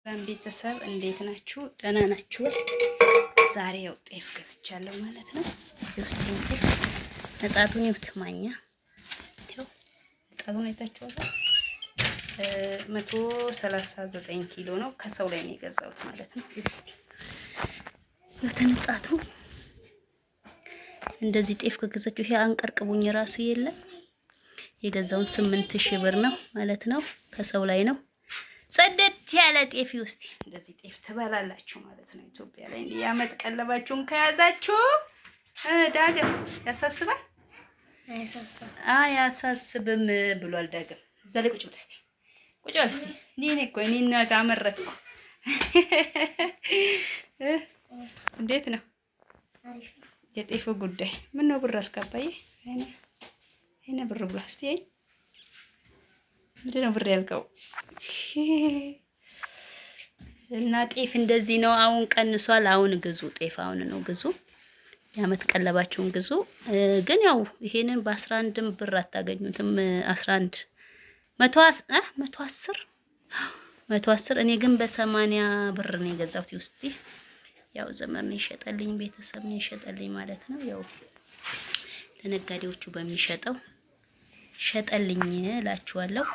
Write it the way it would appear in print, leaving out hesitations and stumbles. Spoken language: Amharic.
ሰላም ቤተሰብ፣ እንዴት ናችሁ? ደህና ናችሁ? ዛሬ ያው ጤፍ ገዝቻለሁ ማለት ነው። የውስጥ ጤፍ ንጣቱን ይውት ማኛ ይኸው ንጣቱን አይታችኋል። 139 ኪሎ ነው። ከሰው ላይ ነው የገዛሁት ማለት ነው። እስቲ ንጣቱ እንደዚህ ጤፍ ከገዛችሁ ይሄ አንቀርቅቡኝ ራሱ የለም። የገዛውን 8000 ብር ነው ማለት ነው። ከሰው ላይ ነው። ጽድት ያለ ጤፍ ውስጥ እንደዚህ ጤፍ ትበላላችሁ ማለት ነው። ኢትዮጵያ ላይ እንዲህ ያመት ቀለባችሁን ከያዛችሁ ዳግም ያሳስባል አያሳስብም ብሏል ዳግም። እዛ ላይ ቁጭ በል እስኪ፣ ቁጭ በል እስኪ። እኔ እኮ እኔ እናት አመረትኩ። እንዴት ነው የጤፉ ጉዳይ? ምን ነው ብር አልክ አባዬ? አይነ ብር ብሏል። እስኪ ምንድን ነው ብር ያልከው? እና ጤፍ እንደዚህ ነው። አሁን ቀንሷል። አሁን ግዙ ጤፍ፣ አሁን ነው ግዙ። የአመት ቀለባችሁን ግዙ። ግን ያው ይሄንን በ11 ብር አታገኙትም። 11 110 110። እኔ ግን በ80 ብር ነው የገዛሁት። ውስጥ ያው ዘመድ ነው የሸጠልኝ፣ ቤተሰብ ነው የሸጠልኝ ማለት ነው። ያው ለነጋዴዎቹ በሚሸጠው ሸጠልኝ እላችኋለሁ።